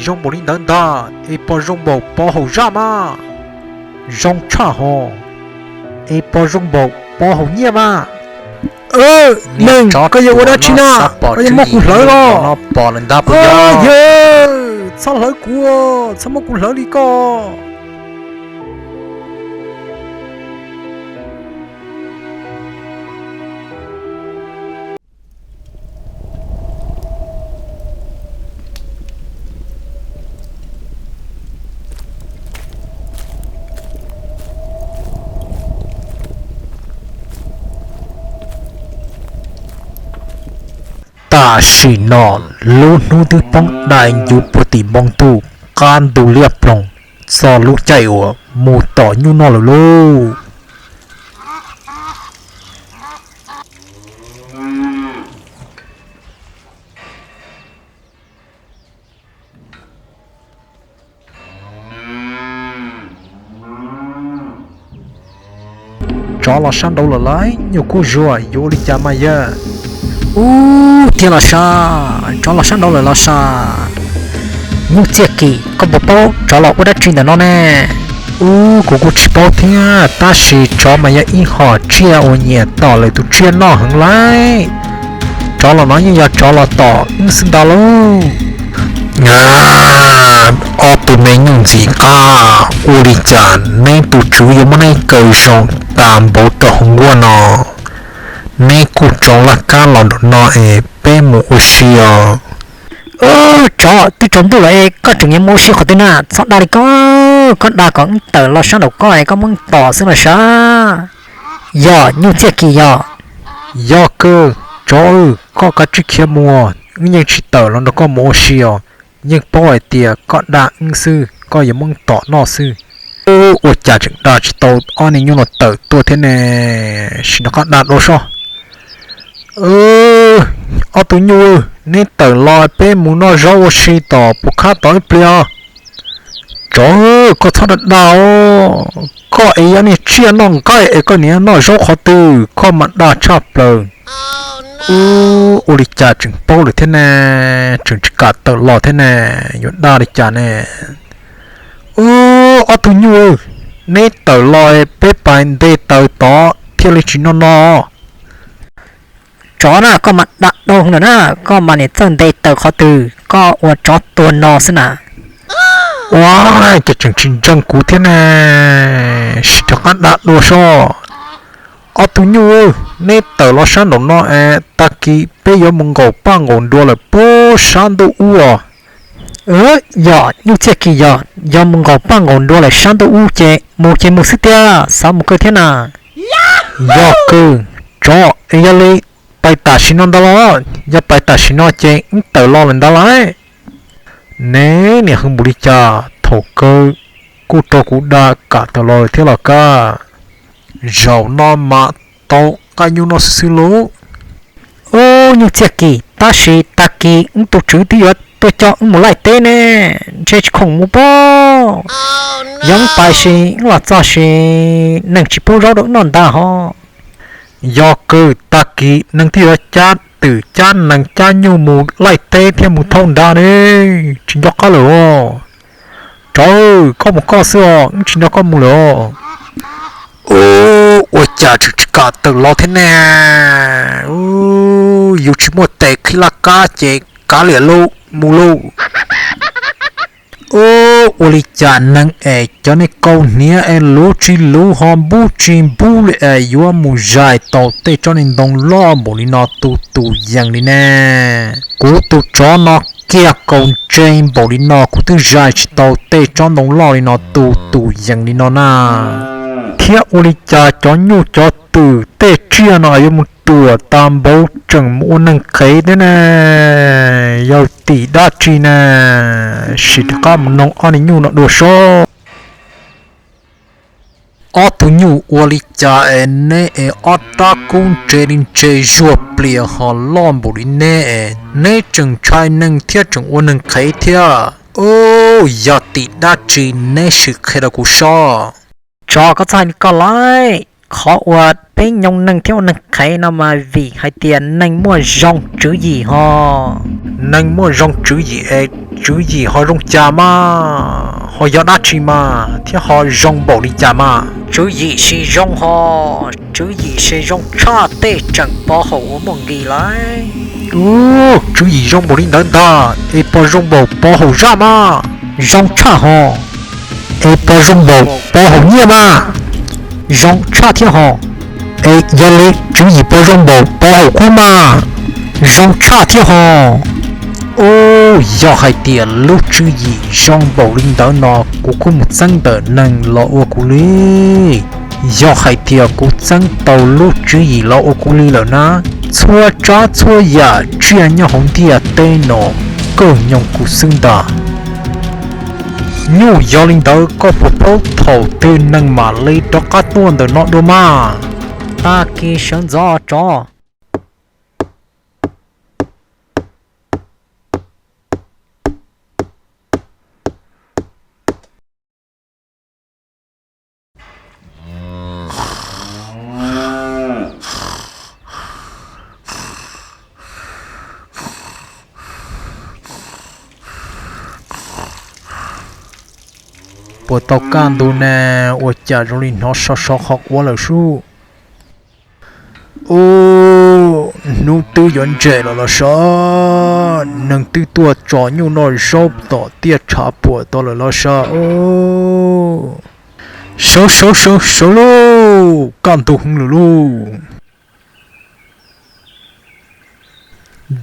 Zoo npaum li ntawd ntag es pom zoo npaum pov haum zaj mas. Zoo tshaj hos, es pov zoo npaum pov haum nyiaj mas. Neeg, koj yuav ua dab tsi na? Koj yuav muab kuv hlawv los? Yawg, txhob hlawv kuv, txhob muab kuv hlawv li koj. Tam sim no lub hnub twb poob dai ncuv puag tim npoo ntuj, qab ntuj liab ploog, txog lub caij uas mus tom nyuj noj lawm lauj. Tsov los sab nraud lawm lauj, nyuj kuj zuag, yuav ua li cas mas yawg? Ub, tiag los sav, tsov los sab nraud lawm los sav. Nyuj Txiaj Kim, koj puas paub tsov los ua dab tsi ntawm no ne? Ub, kuv kuj tsis paub thiab, tab sis tsov mas yog ib hom tsiaj uas nyiam tom lawv tus tsiaj noj heev lauj. Tsov los no yeej yog tsov los tom wb xwb ntag lauj. Ob tug me nyuj ntxim qab, ua li cas neb tus tswv yuav muab neb kaw zoo tas npaum rau hauv nkuaj no? Neb kuj tso laj kab los nraum no es peb mus ua si os. Tsov, twb tsaus ntuj lawm es koj tseem yuav mus ua si qhov twg na? Txhob dag li koj, koj dag kom wb tawm los sab nraum koj es koj muab wb tom xwb los sav. Yog Nyuj Txiaj Kim yog? Yog kawg, tsov, koj kav tsij khiav mus, wb yeej tsis tawm los nrog koj mus ua si os. Yeej paub hais tias koj dag wb xwb, koj yuav muab wb tom noj xwb. Ua cas tseem dag tsis tau ob niag nyuj no tawm tuaj thiab ne? Sim rov qab dag dua soj. Ob tug nyuj, neb tawm los peb mus noj zaub ua si tom puas khab tod ib pliag. Tsov, koj txhob dag dag os, koj es yog niag tsiaj noj nqaij es koj niaj noj zaub qhov twg, koj mas dag tshaj plaws. Ua li cas tseem paub lawm thiab ne, tseem tsis kam tawm los thiab ne, yuav dag li cas ne? Ob tug nyuj, neb tawm los peb pais nte taws tod thiaj li tsis noj no. Tsov na, koj mas dag dua lawm na, koj mas niam txawj nte taws qhov twg, koj ua tsov tuag no xwb na. Ua, ces tseem tsis ntseeg kuv thiab ne, sim rov qab dag dua soj. Ob tug nyuj, neb tawm los sab nraum no es tag kis peb yuav mus nqaum paj nqaum nruas lawm puag sab ntuj ub os. Yog Nyuj Txiaj Kim yog, yog mus nqaum paj nqaum nruas lawm sab ntuj ub ces mus ces mus xwb tiag, xav mus kawg thiab na. Yog kawg, tsov, es yog li pais tam sim no ntag los? Yog pais tam sim no ces wb tawm los lawm ntag lauj. Neb niam hwj npaum li cas thaum kawg kuj rau kuv dag kam tawm los lawm thiab los kab. Zaum no mas tau nqaij nyuj noj xwb xwb lauj. Ub, Nyuj Txiaj Kim, tab sis tag kis wb tus tswv twb yuav tuaj coj wb mus laij teb ne, ntshe tsis khoom mus pob. Yog wb pais ces wb los txog ces neeg tsis pub zaub rau wb noj ntag hos. Yog kawg, tag kis neeg twb yuav cab twm cab nees cab nyuj mus laij teb thiab mus thauj nra ne, tsis nco qab lawm os. Tsov, koj mus koj xwb os, wb tsis nrog koj mus lawm os. Ua cas tseem tsis kam tawm los thiab ne? Yus tsis muaj tes qhib laj kab ces kav liam lauj, mus lauj. Ua li cas neeg es cov niag kaus hniav es luv tsis luv ho npub tsis npub li es yuav mus zais tau tej tsob niag ntoo loj npaum li no tu tus yees li ne? Kuv tus tsov no kiag kaus ntse npaum li no kuv twb zais tsis tau tej tsob ntoo loj li no tu tus yees li no na. Thiab ua li cas cov nyuj cov twm tej tsiaj no yuav mus ruam tas npaum tseem mus ua neeg qhev thiab ne? Yog tim dab tsi ne? Sim rov qab mus noog ob niag nyuj no dua soj. Ob tug nyuj, ua li cas es neb es ob rab kub ntse li ntse zuag plias ho loj npaum li neb es neb tseem ntshai neeg thiab tseem ua neeg qhev thiab? Ub, yog tim dab tsi neb sim qhia rau kuv soj. Tsov, koj txhob hais li koj lauj. Qhov uas peb nyob neeg thiab ua neeg qhev no mas vim hais tias neeg muaj zoo tswv yim ho. Neeg muaj zoo tswv yim es tswv yim ho zoo cas mas, ho yog dab tsi mas thiab ho zoo npaum li cas mas? Tswv yim ces zoo ho, tswv yim ces zoo tshaj tej tseem pov haum uas muaj nqis lawm. Ub, tswv yim zoo npaum li ntawd ntag es puas zoo npaum pov haum zaj mas? Zoo tshaj ho. Es puas zoo npaum pov haum nyiaj mas? Zoo tshaj thiab ho. Es yog li tswv yim puas zoo npaum pov haum kub mas? Zoo tshaj thiab ho. Ub, yog hais tias lub tswv yim zoo npaum li ntawd no kuv kuj mus txeeb ntawm neeg los ua kuv li. Yog hais tias kuv txeeb tau lub tswv yim los ua kuv li lawm na, txhua tsav txhua yam tsiaj nyob hauv ntiaj teb no kawg nyoog kuv xwb ntag. Nyuj, yog li ntawd koj puas paub thaum twg neeg mam li rov qab tuaj ntawm no dua mas? Tag kis sawv ntxov tsov. Puas tau kaj ntug ne? Ua cas zoo li hnov sov sov qhov quav lawm sub. Ub, hnub twb yuav ntses los los sav, neeg twb tuaj tso nyuj noj zaub tom tiaj tshav puam tod lawm los sav. Sawv sawv sawv sawv lauj, kaj ntug heev lawm lauj.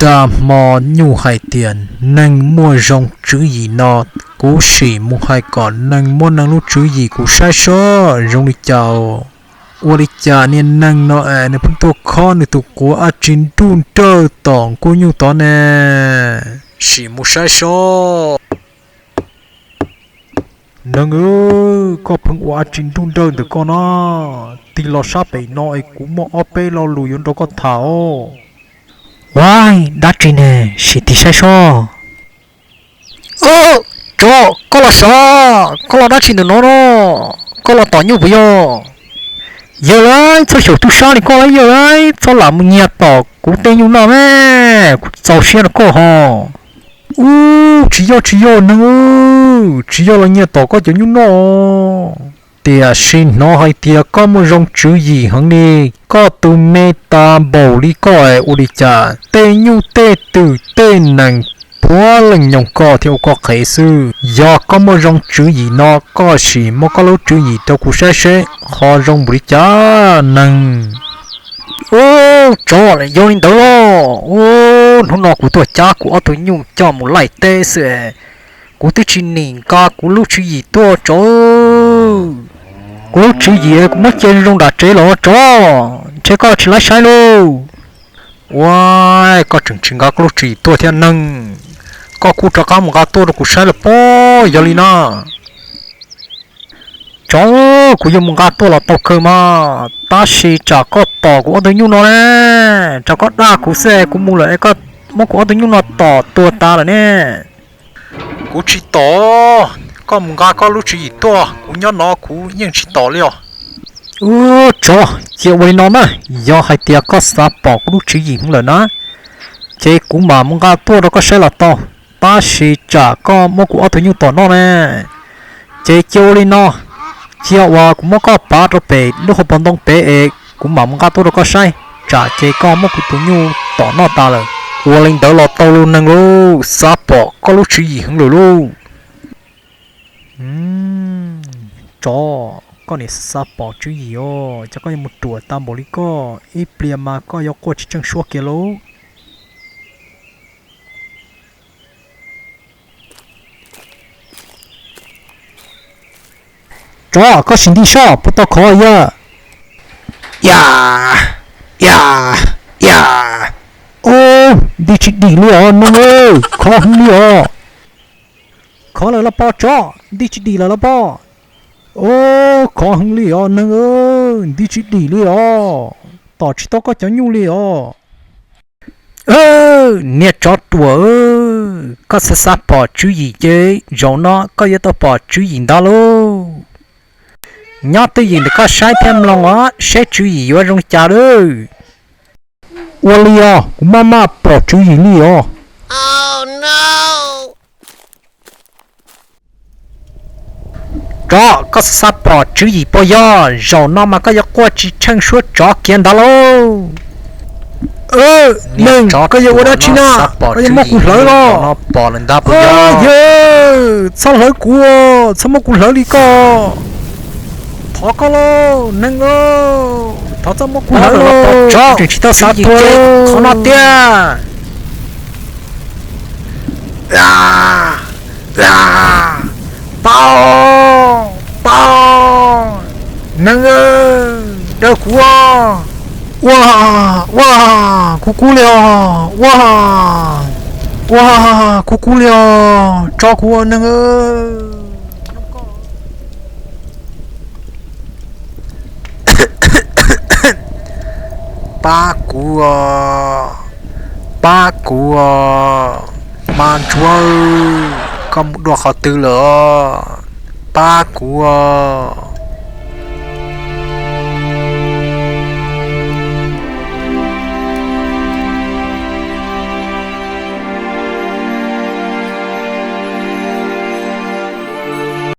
Dag hmo nyuj hais tias neeg muaj zoo tswv yim no, kuv sim mus hais kom neeg muab neeg lub tswv yim kuv saib seb zoo li cas. Ua li cas niag neeg no es nws pheej tuaj khob nws tus quav dab tsi nruj nrawj tom nkuaj nyuj tod ne? Sim mus saib seb. Neeg, koj pheej ua dab tsi nruj nrawj ntawm koj no? Tig los sab pem no es kuv muaj ob peb lo lus yuav nrog koj tham os. Ua, dab tsi ne? Sim tig saib seb. Tsov, koj los sav, koj los dab tsi ntawm no no? Koj los tom nyuj puas yog? Yawg lauj, txhob xyaum tub sab li koj lauj, yawg lauj, txhob lam mus nyiag tom kuv tej nyuj noj mas, kuv txaus siab rau koj ho. Ub, tsis yog tsis yog neeg, tsis yog los nyiag tom koj cov nyuj noj. Tiam sis hnov hais tias koj muaj zoo tswv yim heev li, koj tus me tas npaum li koj es ua li cas tej nyuj tej twm tej nees puav leej nyoog koj thiab ua koj qhev xwb. Yog koj muaj zoo tswv yim no, koj sim muab koj lub tswv yim rau kuv saib seb ho zoo npaum li cas neeg. Ub, tsov, yog li ntawd los, ub, hnub no kuv tuaj cab kuv ob tug nyuj coj mus laij teb xwb es kuv twb tsis nim nqa kuv lub tswv yim tuaj tsov. Kuv lub tswv yim kuv muab cia zoo nram tsev los tsov, ntshe koj tsis laib saib lauj. Ua, koj tseem tsis nqa koj lub tswv yim tuaj thiab neeg, koj kuj rov qab mus nqa tuaj rau kuv saib los pob, yog li na. Tsov, kuv yuav mus nqa tuaj los tau kawg mas, tab sis tsam koj tom kuv ob tug nyuj no ne, tsam koj dag kuv xwb es kuv mus lawm es koj muab kuv ob tug nyuj no tom tuag tas lawm ne. Kuv tsis tom, koj mus nqa koj lub tswv yim tuaj, kuv nyob no kuv yeej tsis tom li os. Ub, tsov, cia ua li no na, yog hais tias koj xav pom kuv lub tswv yim heev lawm na, ces kuv mam mus nqa tuaj rau koj saib los tau, tab sis tsam koj muab kuv ob tug nyuj tom noj ne. Ces cia ua li no, cia uas kuv muab koj pav rau pem lub hauv paus ntoo pem es kuv mam mus nqa tuaj rau koj saib, tsam ces koj muab kuv tus nyuj tom noj tas lawm. Ua li ntawd los tau lauj neeg lauj, xav pom koj lub tswv yim heev lawm lauj. Tsov, koj nim xav pom tswv yim os, ces koj yuav mus ruam tas npaum li koj, ib pliag mas koj yuav quaj tsis tseem suab kiag lauj. Tsov, koj sim nti soj puas tau khov yog? Ya, ya, ya. Ub, nti tsis dim li os neeg, khov heev li os. Khov lawm los pom tsov, nti tsis dim lawm los pom. Ub, khov heev li os neeg, nti tsis dim li os, tom tsis tau koj cov nyuj li os. Niag tsov ruam, koj xav xav pom tswv yim ces zaum no koj yuav tau pom tswv yim ntag lauj. Nyob twj ywm ntawm koj saib thiab mloog os, saib tswv yim yuav zoo li cas lawm. Ua li os, kuv maj maj pom tswv yim li os. Tsov, koj xav xav pom tswv yim puas yog? Zaum no mas koj yuav quaj tsis tsheej suab tsov kiag ntag lauj. Neeg, koj yuav ua dab tsi na? Koj yuav muab kuv hlawv los? Yawg, txhob hlawv kuv, txhob muab kuv hlawv li koj. Thov koj lauj neeg, thov txhob muab kuv hlawv los. Tseem tsis tau xav tua qhov no tiag. Pab, pab, neeg, daws kuv. Ua, ua, kub kub li os, ua, ua, kub kub li os, tso kuv neeg. Pab kuv, pab kuv, hma ntsuab, koj mus dua qhov twg lawm? Pab kuv.